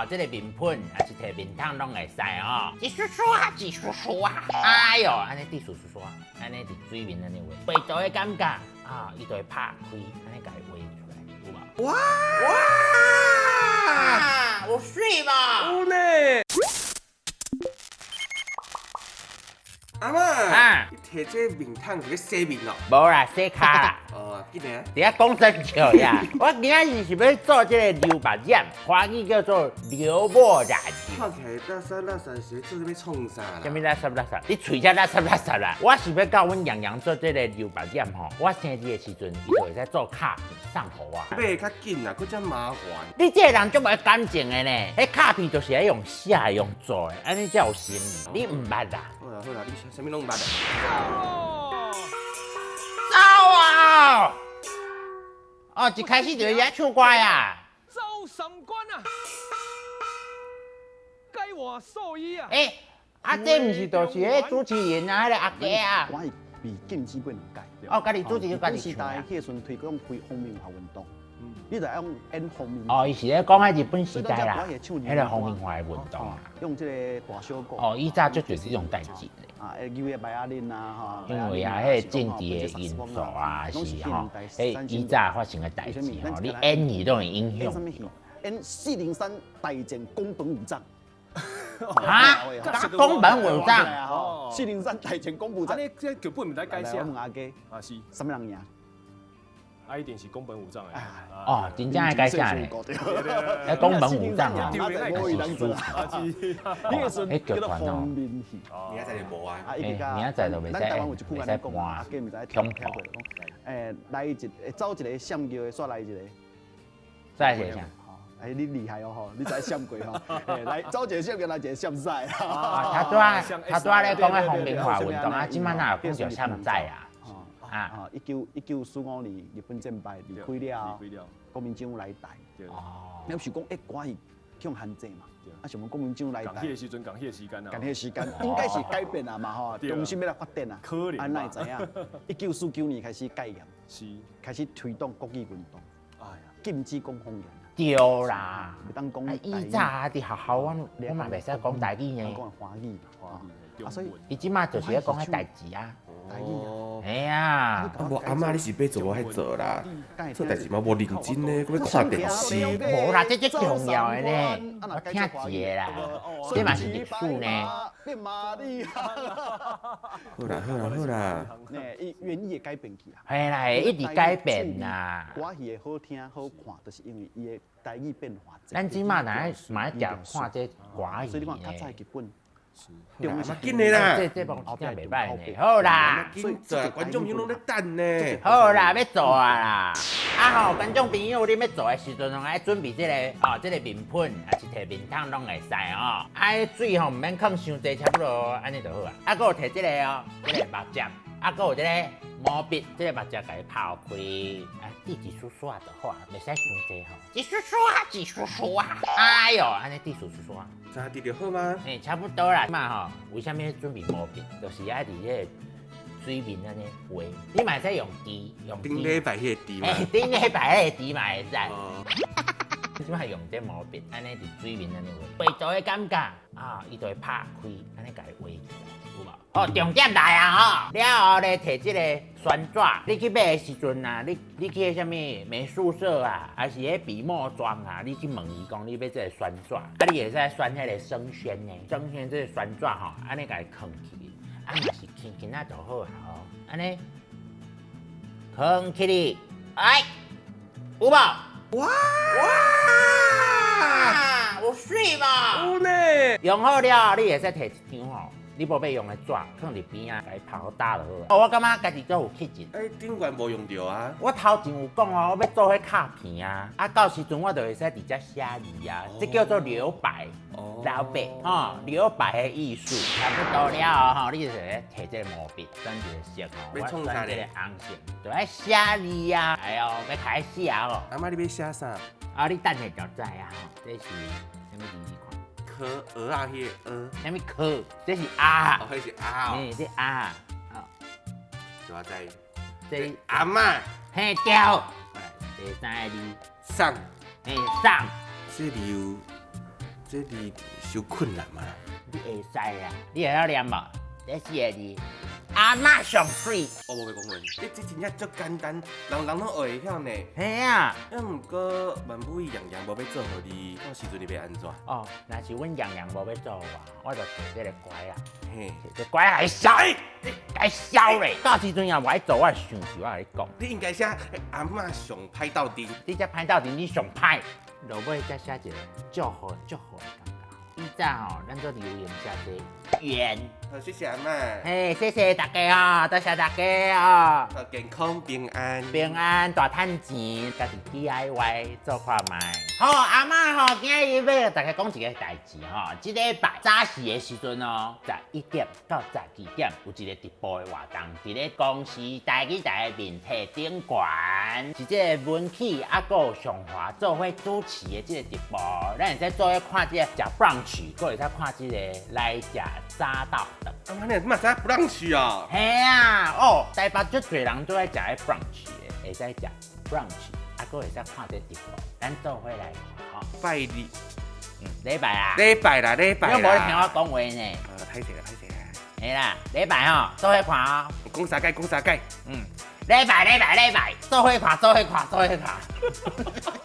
吼，這個麵粉抑是提面桶攏會使吼。一刷刷，一刷刷，哎喲，按呢滴簌簌簌，按呢佇水面按呢畫，畫圖的感覺啊，伊就會拍開，按呢共伊畫出來，有無？哇哇，有媠無？有呢。阿嬤，啊，你提這面桶是欲洗面哦？無啦，洗跤啦。哦，緊來。佇遐講三笑呀！我今仔日是欲做這個留目染，華語叫做留墨染。看起來垃圾垃圾是做啥物創啥啦？啥物垃圾垃圾？你喙才垃圾垃圾啦！我是欲教阮洋洋做這個留目染吼。我生日的時陣，伊就會使做卡片送予我。買較緊啊，閣遮麻煩。你這個人足無感情的呢？彼卡片就是愛用寫的、用做的，按呢才有誠意。你毋捌啦？好啦好啦，你啥物攏毋捌。走啊！哦，一開始就會曉唱歌呀！走三關啊，改換素衣啊！欸，啊，這毋是就是彼主持人啊，彼個阿杰啊？我係被禁止過兩屆。哦，家己主持就家己時代，彼個時陣推廣開皇民化運動，你就愛用演皇民。哦，伊是咧講彼日本時代啦，彼個皇民化的運動啊。用這個大小鼓。哦，以早足濟這種代誌。啊，紐約麥阿林啊，因為啊，彼個政治的因素啊，是吼，彼以早發生的代誌吼，你演戲都會影響。演四零三大戰宮本武藏。哈？宮本武藏。四零三大戰宮本武藏。你這劇本毋知改寫。我問阿家。啊是。啥物人贏？啊，一定是宮本武藏的。哦，真正愛改寫咧。彼宮本武藏啊，是彼劇團哦。明仔載就無啊。明仔載就袂使袂使搬，恐怖。來一，走一個閃叫的，煞來一個。再一個啥？哎，你厲害哦吼，你知閃過吼？來，走一個閃叫，來一個閃屎。啊，他拄仔咧講彼皇民化運動啊，這擺哪有講著閃屎啊？啊！1945年日本戰敗離開了，國民政府來台。哦。你是講欸，歌戲去予限制嘛？啊，想講國民政府來台。仝彼個時陣，仝彼個時間啊。仝彼個時間，應該是改變啊嘛吼，重新欲來發展啊。可能。啊，哪會知影？1949年開始解嚴，是。開始推動國語運動。哎呀，禁止講方言。對啦。袂當講。以早佇學校，阮嘛袂使講台語呢。講華語。啊，所以伊這擺就是咧講彼代誌啊。台語啊。嘿啊。無阿嬤，你是欲做無愛做啦？做代誌嘛無認真呢，閣欲看電視。無啦，這足重要的呢。我聽一个啦，這嘛是歷史呢。好啦好啦好啦。伊原意會改變去啦。嘿啦，會一直改變啦。歌戲會好聽好看，就是因為伊的台語變化。咱這擺若愛嘛愛食看這歌戲呢。較早的劇本。緊的啦，這部真正袂䆀呢。好啦，緊做，觀眾朋友攏咧等呢。好啦，欲做啊啦。啊吼，觀眾朋友，你欲做的時陣，攏愛準備這个哦，這个麵粉，抑是提麵桶攏會使哦。啊，彼水吼毋免囥傷濟，差不多按呢就好啊。啊，閣有提這个哦，這个目汁，啊，閣有這個毛筆，這个目汁共伊泡開，啊，滴一絲絲就好啊，袂使傷濟吼。一絲絲，一絲絲啊！哎喲，按呢滴簌簌簌。三滴就好嗎？欸，差不多啦。嘛吼，為啥物準備毛筆？就是愛佇這個水面按呢畫。你嘛會使用箸，用頂禮拜彼個箸嘛。欸，頂禮拜彼個箸嘛會使。你這擺用這毛筆，按呢佇水面按呢畫，畫圖的感覺啊，伊就會拍開，按呢共伊畫起來，有無？哦，重點來啊吼！了後咧，提這個宣紙，你去買的時陣啊，你去彼啥物美術社啊，還是彼筆墨莊啊，你去問伊講你欲這個宣紙，啊，你會使選彼個生宣的，生宣這個宣紙吼，按呢共伊囥起，啊，若是輕輕仔就好啊吼，按呢囥起哩，哎，有無？哇哇！有媠無？有呢。用好了，你會使提一張吼，你無欲用的紙，囥佇邊仔，共伊拍好焦就好啊。哦，我感覺家己足有氣質。欸，頂懸無用著啊。我頭前有講哦，我欲做彼卡片啊，啊，到時陣我就會使佇遮寫字啊，這叫做留白，留白吼，留白的藝術。差不多了吼，你就是提這個毛筆，選一個色吼，我選這個紅色，就愛寫字啊。哎喲，欲開始啊吼。阿嬤，你欲寫啥？啊，你等下就知啊吼。這是啥物字？你看。科蚵仔彼个蚵。啥物科？這是鴨。哦，彼是鴨哦。嘿，這鴨。就我知。這阿嬤。嘿，對。第三个字。送。嘿，送。這留這字傷困難嘛。你會使啦，你會曉念無？這四个字，阿嬤上媠。我無欲講話，你這真正足簡單，人人攏會曉呢。嘿啊！啊，毋過萬不伊樣樣無欲做予你，到時陣你欲按怎？哦，若是阮樣樣無欲做予我，我就提這个拐仔，這拐仔來削，來削咧。到時陣也無愛做，我會生氣，我共你講。你應該寫阿嬤上歹鬥陣。你才歹鬥陣，你上歹。落尾才寫一个祝賀祝賀的感覺。以早吼，咱做留言寫這緣。好，謝謝阿嬤。嘿，謝謝大家哦，多謝大家哦。好，健康平安。平安大趁錢，家己 DIY 做看覓。好，阿嬤吼，今日欲共大家講一个代誌吼。這禮拜早市的時陣哦，11點到12點有一个直播的活動，佇咧公視台語台的面冊頂懸，是這个文啟啊，閣有上華做伙主持的這个直播，咱會使做伙看這个食 brunch，閣會使看這个來食早斗頓。阿嬤，你嘛知 brunch 哦？嘿啊，哦，台北足濟人都愛食彼 brunch 的，會使食 brunch，啊，閣會使看這直播，咱做伙來看吼。拜日。禮拜啊。禮拜啦，禮拜啦。你無咧聽我講話呢？啊，歹勢啦，歹勢啦。嘿啦，禮拜吼，做伙看哦。講三擺，講三擺。禮拜，禮拜，禮拜，做伙看，做伙看，做伙看。